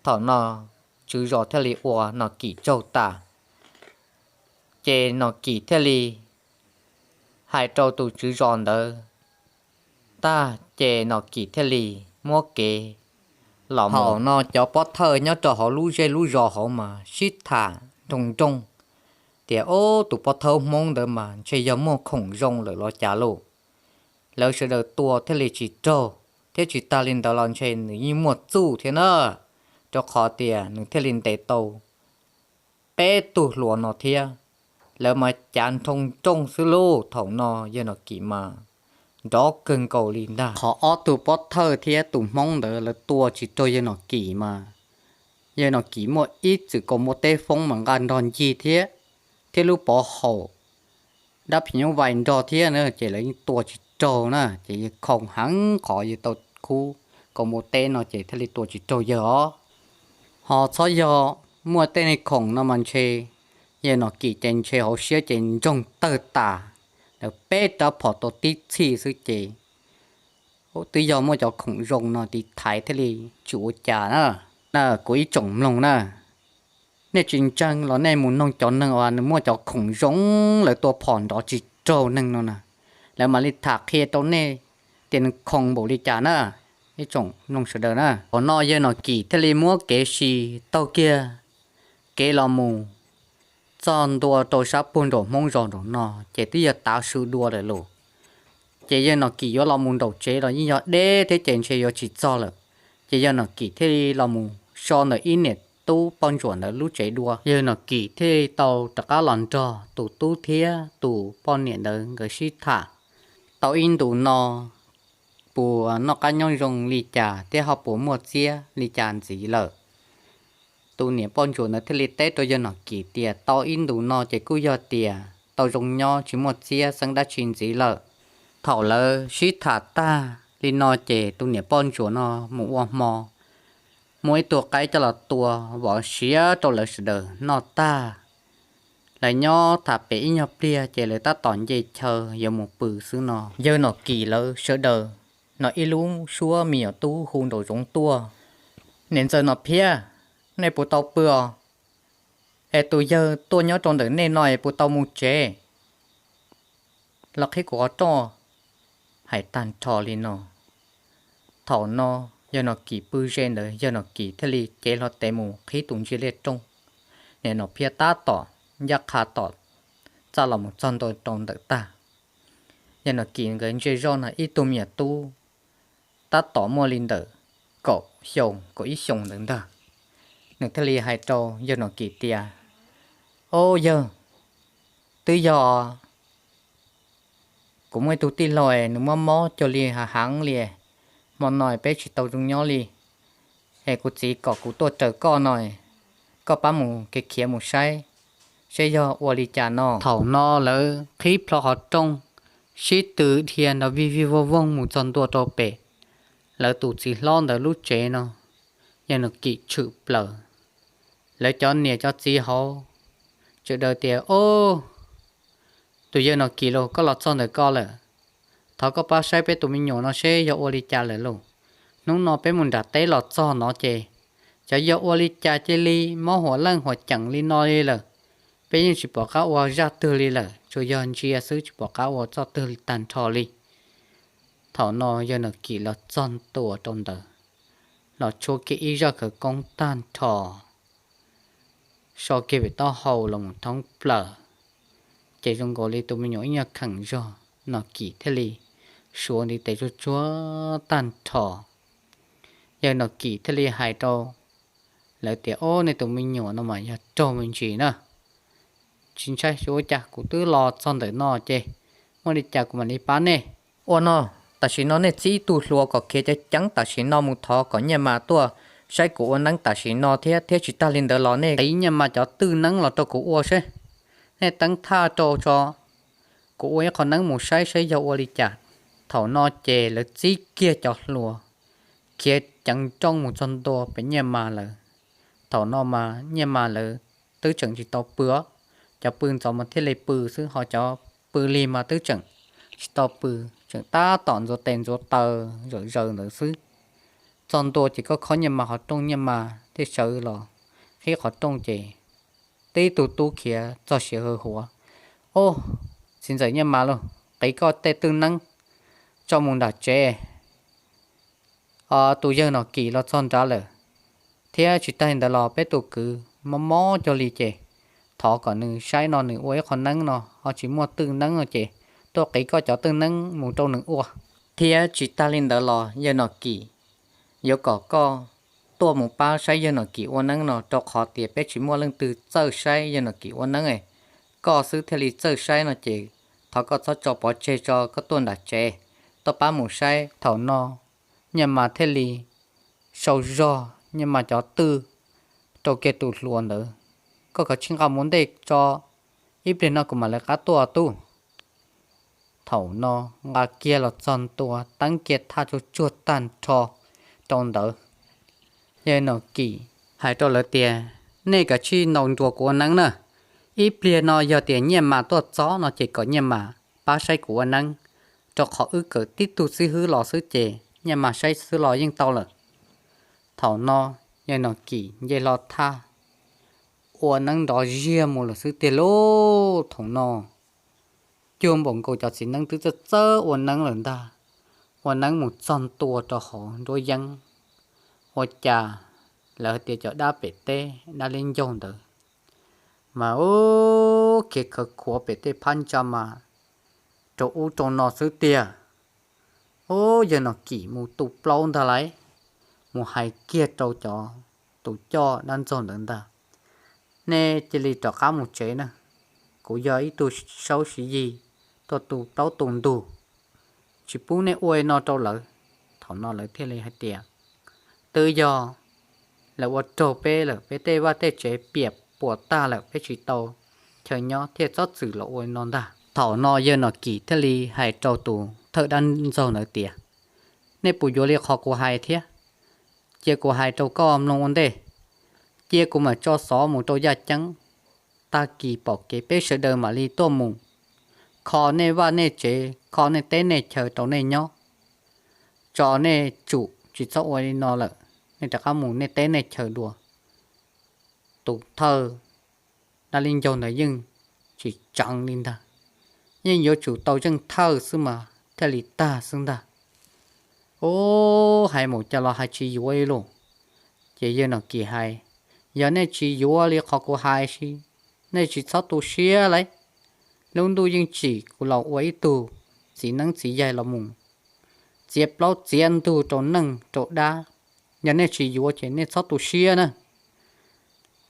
Thaum no tswv zos thiaj li ua Nom Kim tsaug tas, ces Nom Kim thiaj li hais rau tus tswv zos ntawd tag ces Nom Kim thiaj li muab kev los mus. Thaum no cov pov thawj nyob rau hauv lub zej lub zos hauv mas sib tham nroo nrooj tias, Ob, tus pov thawj Hmoob ntawd mas ntshe yog muaj khoom zoo lawm los cas lauj. Lawv sawv daws tua thiaj li tsis raug, thiab tsis tas li ntawd los ntshe nws yeej muaj txuj thiab na, rau qhov tias nws thiaj li ntes tau peb tug hluas no thiab. Lawv mas cav nroo nrooj xwb lauj. Thaum no yawg Nom Kim mas nrov kawg nkaus li ntag. Qhov ob tug pov thawj thiab tus Hmoob ntawd lawv tua tsis raug yawg Nom Kim mas yawg Nom Kim muaj ib txwm kaus npua teb foob mas nqa nrog ncig thiab, thiab lub pov haum dab phim nyuj vais nrog thiab na, ces lawv yeej tua tsis raug na. Ces yawg khoom heev qhov yawg tau khub kaus npua teb no ces thiaj li tua tsis raug yawg os. Ho txhob yog muaj tej neeg khoom no mas ntshe yawg Nom Kim ces ntshe hauv siab ces ntsoog tawg tas, lawv peb rab phom tau tib txhij xwb ces twb yog muaj cov khoom zoo no tiv thaiv thiaj li tsis ua cas na. Na kuv ib tsoom mloog na, nej tsis ntseeg los nej mus noog cov neeg uas nws muaj cov khoom zoo lawv tua phom nrov tsis raug neeg no na, lawv mam li tham qhia rau nej tias nws khoom npaum li cas na, ib tsoom mloog sawv daws na. Thaum no yawg Nom Kim thiaj li muab kev si taug kiag kev los mus txog ntua rau sab puag nraum Hmoob zos nraum no, ces twb yog tav su dua lawm lauj. Ces yawg Nom Kim yuav los mus nraum tsev los yeej yog deb thiab ces ntshe yuav tsis txog lawm. Ces yawg Nom Kim thiaj li los mus so ntawm ib niam tub poj ntsuam ntawd lub tsev dua. Yawg Nom Kim thiaj li tau rov qab los nrog tus tub thiab tus poj niam ntawd nkawd sib tham tau ib ntus no puas noj qab nyob zoo li cas thiab ho puas muaj txiab li cas ntxiv lawm. Tus niam poj ntsuam ntawd thiaj li teb rau yawg Nom Kim tias tau ib ntus no ces kuj yog tias tau zoo nyob tsis muaj txiab xeeb dab tsi ntxiv lawm. Thaum lawv sib tham tag li no ces tus niam poj ntsuam no mus ua hmo, muaj ib tug qaib coj los tua vov siav rau lawv sawv daws noj tag. Lawv nyob tham pem ib nyuag pliag ces lawv tab tom nce chaw yuav mus pw xwb no, yawg Nom Kim lawv sawv daws no ib lub suab me nyuam tub hu nraum zoov tuaj, Niam ntxawm Nom Phiab, nej puas tau pw os? Es tus yawg tuaj nyob rau ntawm nej no es puas tau mus tsev los qhib kuv qhov rooj? Hais tag nrho li no, Thaum no yawg Nom Kim pw ze ntawd, yawg Nom Kim thiaj li cev hlo tes mus qhib tus ntsia liaj rooj. Niam Nom Phiaj tab tom ncaj qha tom txaj los mus txog ntua rau ntawm tag. Yawg Nom Kim nkawd ntsia zoj no ib tug me nyuam tub tab tom muaj li ntawm kaum xyoo kaum ib xyoos ntawd ntag. Nws thiaj li hais rau yawg Nom Kim tias, Au yawg, twb yog kuv muaj ib tug tij laug nws mob mob cuag li hav heev li, hmo no peb tsis tau zoo nyob li, es kuv txiv kom kuv tuaj raws koj no, koj pab mus khiav khiav mus saib seb yog ua li cas no. Thaum no lawv qhib plho qhov rooj, sib tw dhia nrov vij vij voog voog mus txog ntua rau pem lawv tus txiv hlob ntawd lub tsev no, yawg Nom Kim tshwm plaws. Lawv cov niam cov txiv hauv tseem daws tias, Au, tus yawg Nom Kim lauj, koj los txog ntawm ko lawm, thov koj pab saib peb tus me nyuam no seb yog ua li cas lawm lauj. Hnub no peb mus nram teb los txog no ces xyov yog ua li cas cia li mob huam leej huam ceem li no li lawm. Peb yeej tsis pom qab ua zaj twg li lawm, tsuas yog ntsia xwb tsis pom qab ua txoj twg tag nrho li. Thaum no yawg Nom Kim los txog ntua rau ntawd, los tshuab kiag ib zaj khawv koob tag nrho, so kiag pem taub hau los mus thoob plaws, ces zoo nkaus li tus me nyuam ib nyuag kheem zog. Nom Kim thiaj li suav ntiv tes tsuag tsuag tag nrho. Yawg Nom Kim thiaj li hais rau lawv tias, Au, nej tus me nyuam no mas yog raug me ntsis na. Tsis ntshai, tsis ua cas, kuv twb los txog ntawm no ces muaj li cas kuv mam li pab nej. Ua no, tam sim no nej txib ib tug hluas kom khiav ceev ceev tam sim no mus thov kom Nyiaj Mas tuaj saib kuv ua neeb tam sim no thiab, thiab tsis tag li ntawd los nej qiv Nyiaj Mas cov twj neeb los rau kuv ua seb. Nej teeb thaj rau tso, kuv ua ib qho neeb mus saib saib yog ua li cas. Thaum no ces lawv txib kiag cov hluas khiav ceev nrooj mus txog ntua pem Nyiaj Mas lawv. Thaum no mas Nyiaj Mas lawv twb tseem tsis tau pw, cov pw ntxov mas thiaj li pw xwb, ho cov pw lig mas twb tseem tsis tau pw, tseem tab tom ntxuav tes ntxuav taw zawm zaws ntawd xwb. Txog ntua ces koj khob Nyiaj Mas qhov rooj, Nyiaj Mas thiaj sawv los qhib qhov rooj ces tib tug tub khiav txog siav hawv huav, Au, txiv ntxawm Nyiaj Mas lauj, qiv koj tej twj neeb tso mus nram tsev. Tus yawg Nom Kim los txog nrad lawm, thiab tsis tag li ntawd los peb tus kwv mob mob cuag li ces thov kom nws saib no, nws ua ib qho neeb no ho tsis muaj twj neeb no ces tuaj qiv koj cov twj neeb mus rau nws ua. Thiab tsis tag li ntawd los yawg Nom Kim yuav kom koj tuaj mus pab saib yawg Nom Kim ua neeb no, rau qhov tias peb tsis muaj leej twg txawj saib yawg Nom Kim ua neeb, koj xwb thiaj li txawj saib no ces thov koj txhob tso pov tseg tso, koj tuaj nram tsev tuaj pab mus saib. Thaum no Nyiaj Mas thiaj li sau zog Nyiaj Mas cov twj rau kiag tus hluas ntawd, Koj kav tsij nqa mus ntej tso, ib pliag no kuv mam lawv qab tuaj tub. Thaum no nqa kiag los txog ntua, teeb kiag thaj tsuag tsuag tag nrho rau ntawd. Yawg Nom Kim hais rau lawv tias, Nej kav tsij ntaus nruas kuv ua neeb na. Ib pliag no yog tias Nyiaj Mas tuaj txog no ces kom Nyiaj Mas pab saib kuv ua neeb, rau qhov wb kawm tib tug xib hwb los xwb ces Nyiaj Mas saib xwb los yeej tau lawm. Thaum no yawg Nom Kim nce hlo thaj ua neeb nrov ziag mus lawm xwb tiag lauj. Thaum no cuag npaum nkaus cov txiv neeb twb txawj txawj ua neeb lawm ntag, ua neeb mus txog ntua rau hauv nruab yeeb. Ua cas lawv hais tias cov dab pem teb, dab liab ncaug ntawd mas ub, khiav khawv khuav pem tej phab ntsa mas rau ub rau no xwb tiag. Ub, yawg Nom Kim mus tu plaub ntag lauj, mus hais kiag rau cov tus coj dab ntxaug ntawd ntag, Nej cia li rov qab mus tsev na, kuv yog ib tug saub siv yig tuaj tu plaub tu ntug, tsis pub nej ua li no rau lawv. Thaum no lawv thiaj li hais tias, Twb yog lawv ua raug peb lawm, peb tej vaj tej tsev piam puas tag lawm, peb tsis tau chaw nyob thiaj txhob txwm los ua li no ntag. Thaum no yawg Nom Kim thiaj li hais rau tus thawj dab ntxaug ntawd tias, Nej puas yuav li qhov kuv hais thiab? Cia kuv hais rau koj mloog ua ntej. Cia kuv mam tso xov mus rau yaj ceeb, tag kis pom kev peb sawv daws mam li tuaj mus kho nej vaj nej tsev, kho nej teb nej chaw rau nej nyob, tso nej tsum tsis txhob ua li no lawm, nej rov qab mus nej teb nej chaw dua. Tus thawj dab liab ncaug ntawd yeej tsis tseev li ntag, yeej yuav tsum tau zeej thawj xwb mas thiaj li tag xwb ntag. Ub, hais mus cas los hais tsis yuav li lauj. Ces yawg Nom Kim hais, yog nej tsis yuav li qhov kuv hais, nej tsis txhob tu siab lauj. Lub ntuj yeej tsim kuv los ua ib tug txiv neeb txiv yaig los mus txiav plaub txiav ntug rau neej rau dab. Yog nej tsis yuav ces nej txhob tu siab na.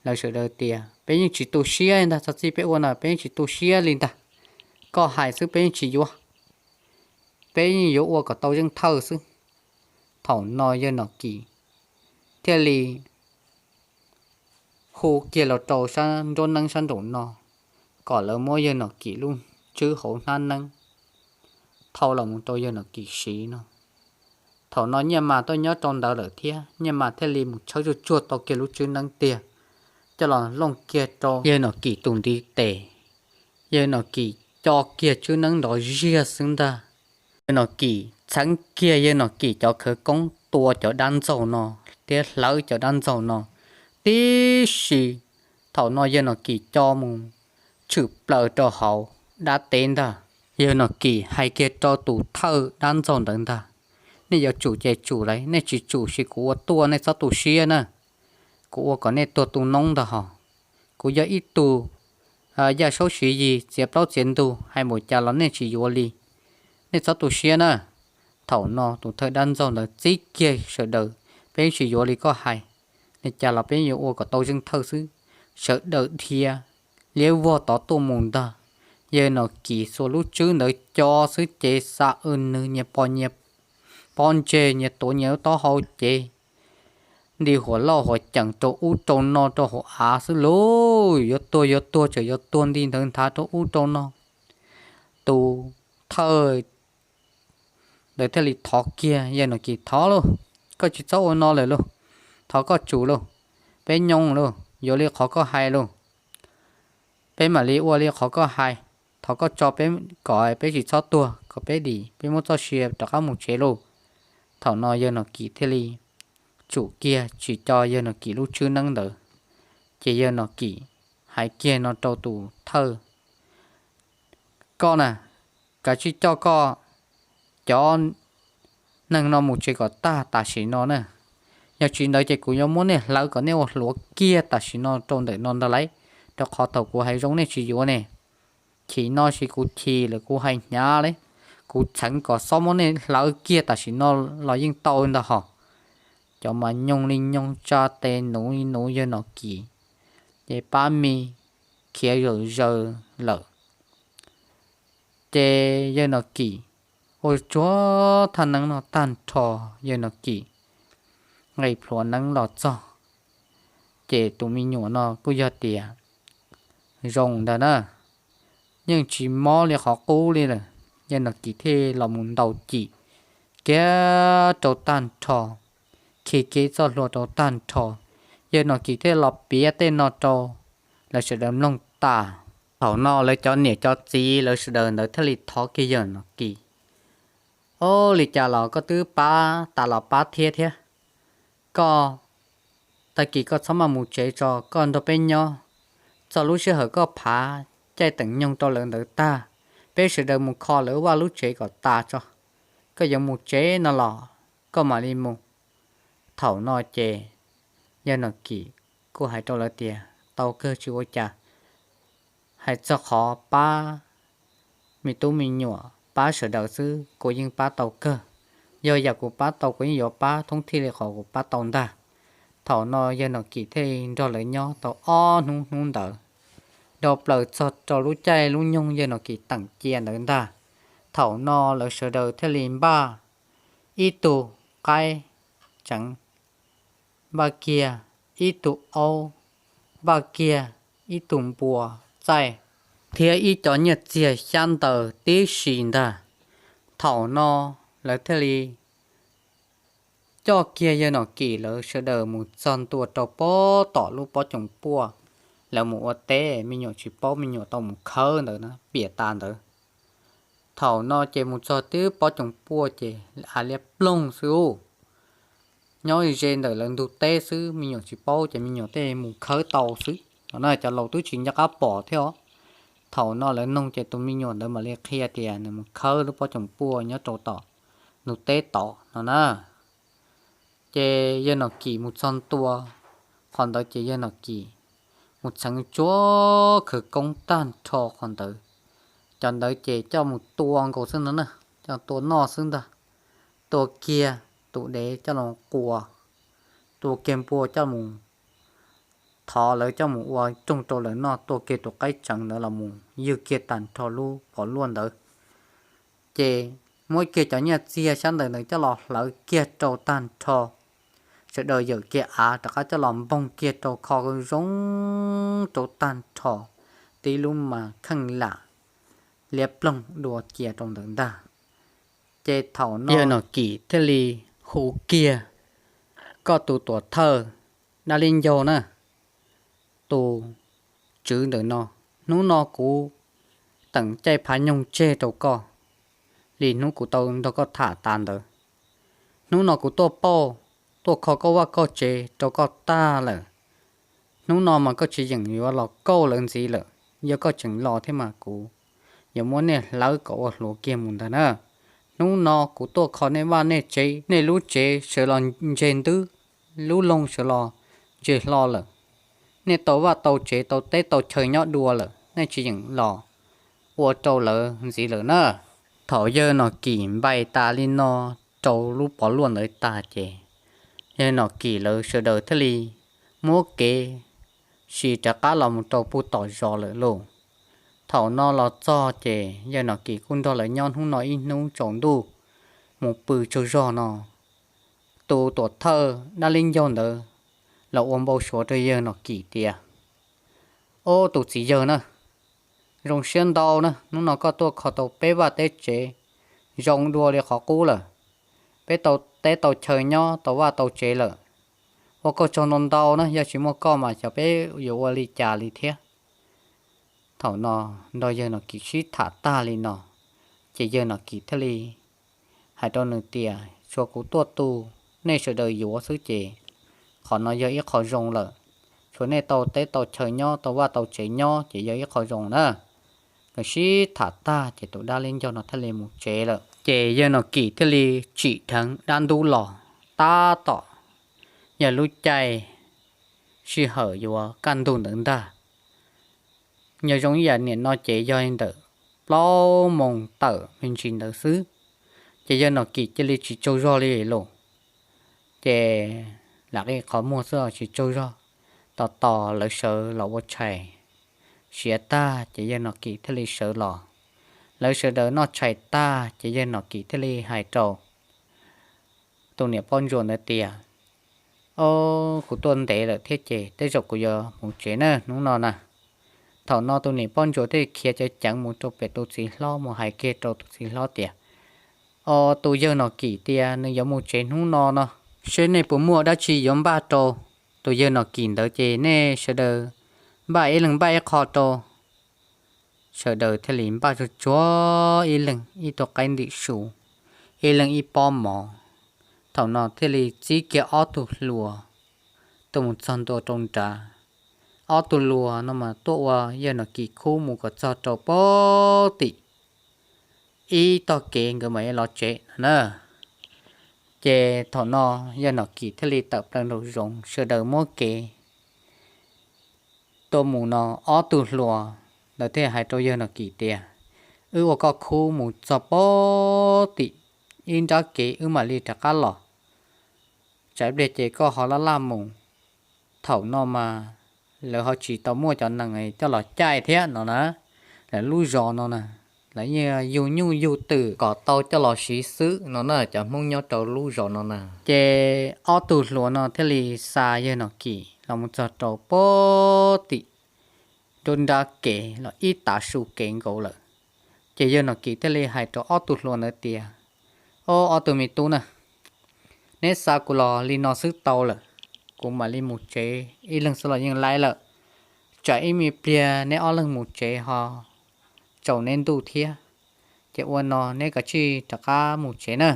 Lawv sawv daws tias, peb yeej tsis tu siab ntag, txog txij peb ua no peb yeej tsis tu siab li ntag. Koj hais xwb peb yeej tsis yuav, peb yeej yuav ua kom tau zeej thawj xwb. Thaum no yawg Nom Kim thiaj li hu kiag los rau sab nruab neeb sab nraum no, kom lawv muab yawg Nom Kim lub tswb hauv hnab neeb thau los mus rau yawg Nom Kim siv no. Thaum no Nyiaj Mas tuaj nyob rau ntawd lawm thiab, Nyiaj Mas thiaj li mus tshawb tsuag tsuag tau kiag lub tswb neeb tiag, coj los looj kiag rau yawg Nom Kim tus ntiv tes. Yawg Nom Kim co kiag tswb neeb nrov ziag xwb ntag. Yawg Nom Kim txheev kiag yawg Nom Kim cov khawv koob tua cov dab ntxaug no thiab hlawv cov dab ntxaug no, tib si thaum no yawg Nom Kim co mus tshwm plaws rau hauv dab teb ntag. Yawg Nom Kim hais kiag rau tus thawj dab ntxaug ntawd ntag, nej yuav tsum ces tsum lauj, nej tsis tsum ces kuv ua tuaj, nej txhob tu siab na. Kuv ua kom nej tuag tu noob ntag hos. Kuv yog ib tug yaj saub siv yig txiav plaub txiav ntug, hais mus cas los nej tsis yuav li. Nej txhob tu siab na. Thaum no tus thawj dab ntxaug ntawd txib kiag sawv daws, peb tsis yuav li koj hais, li cas los peb yuav ua kom tau zeej thawj xwb. Sawv daws dhia liab vog tod tuaj mus ntag. Yawg Nom Kim xuas lub tswb ntawd co xwb ces xa w nws nyias pos nyias pob ntseg, nyias tuav nyias lub taub hau ces nti huam lauj huam ceem rau ub rau no rau hauv av xwb lauj. Yuav tuag yuav tuag tseem yuav tuag nti ntawd nthav rau ub rau no. Tus thawj ntawd thiaj li thov kiag yawg Nom Kim, thov lauj, koj tsis txhob ua no lawm lauj, thov koj tsum lauj, peb nyoo lauj, yuav li qhov koj hais lauj, peb mam li ua li qhov koj hais, thov koj tso peb kom peb tsis txhob tuag, kom peb dim, peb muab txoj sia rov qab mus tsev lauj. Thaum no yawg Nom Kim thiaj li tsum kiag tsis co yawg Nom Kim lub tswb neeb ntawd. Ces yawg Nom Kim hais kiag no rau tus thawj, koj na, kav tsij coj koj cov neeg no mus tsev kom tag tam sim no na, yog tsis ntawd ces kuv yuav muab nej hlawv kom nej ua hluav kiag tam sim no rau ntawm no ntag lauj, rau qhov thaum kuv hais zoo nej tsis yuav ne. Chim no ces kuv chim lawm, kuv hais hnyav lauj, kuv txheev kom xob muab nej hlawv kiag tam sim no los yeej tau ntag hos. Cov mas nyoog li nyoog, tsa tes nuv li nuv yawg Nom Kim, ces pab me khiav zawm zaws lawm. Ces yawg Nom Kim ua tsuag thaj neeb no tag nrho, yawg Nom Kim nqis plhuav neeb los txog, ces tus me nyuam no kuj yog tias zoo ntawd na, yeej tsis mob li qhov qub li lawm. Yawg Nom Kim thiaj los mus ntaus cim kiag rau tag nrho, khi kiag txoj hlua rau tag nrho, yawg Nom Kim thiaj los piav tej no rau lawv sawv daws mloog tas. Thaum no lawv cov niam cov txiv lawv sawv daws ntawd thiaj li thov kiag yawg Nom Kim, ob, li cas los koj twb pab tas los pab thiab thiab, koj, tag kis koj txhob maj mus tsev tso, koj nrog peb nyob, txog lub sij hawm koj phav caij teem nyoog rau lawv ntawd tag, peb sawv daws mus kho lawv vaj lub tsev kom tas tso, koj yuav mus tsev no los koj mam li mus. Thaum no ces yawg Nom Kim kuj hais rau lawv tias, tau kawg tsis ua cas, hais txog qhov pab me tub me nyuam pab sawv daws xwb kuv yeej pab tau kawg, yog yam kuv pab tau kuv yeej yuav pab thoob thij li qhov kuv pab tau ntag. Thaum no yawg Nom Kim thiaj nrog lawv nyob tau ob hnub hnub ntawd, dhau plaws txog rau lub caij lub nyoog yawg Nom Kim teem cia ntawd ntag. Thaum no lawv sawv daws thiaj li npaj ib tug qaib tseev, npaj kiag ib tug aub, npaj kiag ib tug npua txaij, thiab ib co nyiaj txiag xyab ntawv tib si ntag. Thaum no lawv thiaj li coj kiag yawg Nom Kim lawv sawv daws mus txog ntua rau pob tom lub pob coom puaj, lawv mus ua teb, me nyuam tsis paub, me nyuam tau mus khawb ntawd na, piam tas ntawd. Thaum no ces mus txog twb pob coom puaj ces av liab ploog xwb, nyob ze ntawm lawv ntug teb xwb, me nyuam tsis paub ces me nyuam tej mus khawb tau xwb. Thaum no cov laus twb tsis nco qab pom thiab os. Thaum no lawv noog ces tus me nyuam ntawd mam li qhia tias nws mus khawb lub pob coom puaj nyob rau tom ntug teb tod no na. Ces yawg Nom Kim mus txog ntua qhov ntawd ces yawg Nom Kim mus txheev tsuab khawv koob tag nrho qhov ntawd. Cov ntawd ces coj mus tua nkaus xwb no na, coj tua noj xwb ntag. Tua kiag tus dev coj los quas, tua kiag npua coj mus thov lawv coj mus ua rooj rau lawv noj, tua kiag tus qaib tseev ntawd los mus ywg kiag tag nrho lub pov luaj ntawd. Ces muab kiag cov nyiaj txiag sab ntawm ntawd coj los hlawv kiag rau tag nrho, sawv daws yawm kiag av rov qab coj los npoog kiag rau kho zoo rau tag nrho, tib lub mas kheej lam liab ploog dua cia rau ntawd ntag. Ces thaum no yawg Nom Kim thiaj li hu kiag koj tus tuam thawj Dab Li Ncaug na, tus tswv ntawm no, hnub no kuv teem caij phav nyoog tseg rau koj li hnub kuv tau nrog koj tham tas ntawd. Hnub no kuv tuaj pauj, tuaj kho koj vaj koj tsev rau koj tag lawm. Hnub no mas koj tsis yeem yuav los kauj lawv ntxiv lawm, yog koj tseem los thiab mas kuv yuav muab nej hlawv kom ua hluav kiag mus ntag na. Hnub no kuv tuaj kho nej vaj nej tsev, nej lub tsev sawv los ntseg ntwb, lub loog sawv los ntseg hlo lawm. Nej tau vaj tau tsev tau teb tau chaw nyob dua lawm, nej tsis yeem los ua rau lawv ntxiv lawm na. Thaum yawg Nom Kim npais tas li no rau lub pov luaj ntawd tag ces yawg Nom Kim lawv sawv daws thiaj li muab kev sis rov qab los mus rau puag tom zos lawm lauj. Thaum no los txog ces yawg Nom Kim kuj nrog lawv nyob hnub no ib hnub tsaus ntuj mus pw tsaug zog no. Tus tuam thawj Dab Li Ncaug ntawd los ua npau suav rau yawg Nom Kim tias, Ob, tus txiv yawg na, zoo siab ntau na, hnub no koj tuaj kho tau peb vaj teb tsev zoo dua li qhov qub lawm. Peb tau teb tau chaw nyob, tau vaj tau tsev lawm. Ua koj tsaug ntau ntau na, yog tsis muaj koj mas xyov peb yuav ua li cas li thiab. Thaum no nrog yawg Nom Kim sib tham tag li no, ces yawg Nom Kim thiaj li hais rau nws tias, Tshuav kuv tuaj tu, nej sawv daws yuav xwb ces qhov no yog ib qho zoo lawm. Tshuav nej tau teb tau chaw nyob, tau vaj tau tsev nyob ces yog ib qho zoo na. Nkawd sib tham tag ces tus Dab Li Ncaug no thiaj li mus tsev lawm. Ces yawg Nom Kim thiaj li tsim dheev dab ntub los, tab tom yog lub caij sij hawm yuav kaj ntug ntawd ntag. Nyob zoo ib yam niam no ces yog li ntawm plaub moos tawm me ntsis ntawd xwb, ces yawg Nom Kim cia li tsis tsaug zog li lauj. Ces lam qi qhov muag xwb tsis tsaug zog, tos tos lawv sawv los ua tshais siav tag ces yawg Nom Kim thiaj li sawv los. Lawv sawv daws noj tshais tag ces yawg Nom Kim thiaj li hais rau tus niam poj ntsuam ntawd tias, Ob, kuv tuaj ntev lawm thiab ces tej zaum kuv yuav mus tsev na hnub no na. Thaum no tus niam poj ntsuam thiaj khiav ceev ceev mus rau pem tus txiv hlob mus hais kiag rau tus txiv hlob tias, Ob, tus yawg Nom Kim tias nws yuav mus tsev hnub no no, seb nej puas muaj dab tsi yuav npaj rau tus yawg Nom Kim ntawd ces nej sawv daws npaj ib leeg npaj ib qho rau. Sawv daws thiaj li npaj tsuag tsuag ib leeg ib tug qaib ntim su, ib leeg ib pob mov. Thaum no thiaj li txib kiag ob tug hluas tuaj mus txog ntua rau nrad. Ob tug hluas no mas tuaj ua yawg Nom Kim khub mus kom txog rau pem tim ib tog kev nkawd mam li los tsev no na. Ces thaum no yawg Nom Kim thiaj li tawm plaws nraum zoov, sawv daws muab kev tuaj mus no, ob tug hluas ntawd thiaj hais rau yawg Nom Kim tias, Wb ua koj khub mus txog pem tim ib nrab kev wb mam li rov qab los, tsam ib pliag ces koj ho laj laj mus. Thaum no mas lawv ho tsis tau muaj cov nees coj los caij thiab no na, lawv lub zos no na, lawv yeej yug nyuj yug twm kom tau coj los siv xwb no na, cov Hmoob nyob rau lub zos no na. Ces ob tug hluas no thiaj li xa yawg Nom Kim los mus txog rau pem tim nruab nrab kev los ib tav su kev nkaus lawm. Ces yawg Nom Kim thiaj li hais rau ob tug hluas ntawd tias, Ob, ob tug me tub na, neb xa kuv los li no xwb tau lawm, kuv mam li mus tsev ib leeg xwb los yeej laib lawm. Tsam ib me pliag neb ob leeg mus tsev ho tsaus neb ntuj thiab, ces ua no neb kav tsij rov qab mus tsev na.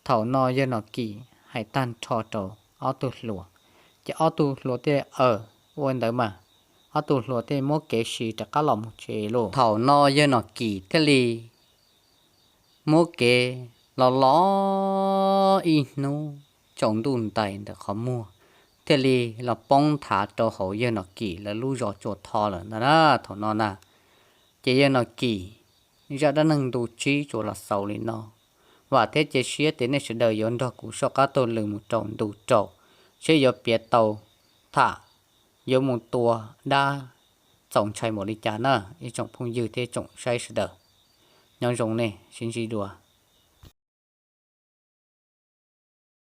Thaum no yawg Nom Kim hais tag nrho rau ob tug hluas, ces ob tug hluas thiaj aw ua ntawd mas, ob tug hluas thiaj muab kev siv rov qab los mus tsev lauj. Thaum no yawg Nom Kim thiaj li muab kev los los ib hnub tsaus ntuj ntais ntawm qhov muag thiaj li los poob nthav rau hauv yawg Nom Kim lawv lub zos Tsua Tho lawm ntag na. Thaum no na, ces yawg Nom Kim zaj dab neeg ntu tsib tsuas los xaus li no. Vam thiab cia siab tias nej sawv daws yuav nrog kuv soj qab taug lw mus rau ntu rau, seb yuav piav tau tham, yuav mus tua dab txaus ntshai npaum li cas na ib tsoom phooj ywg thiab tsoom saib sawv daws. Nyob zoo nej, sib ntsib dua.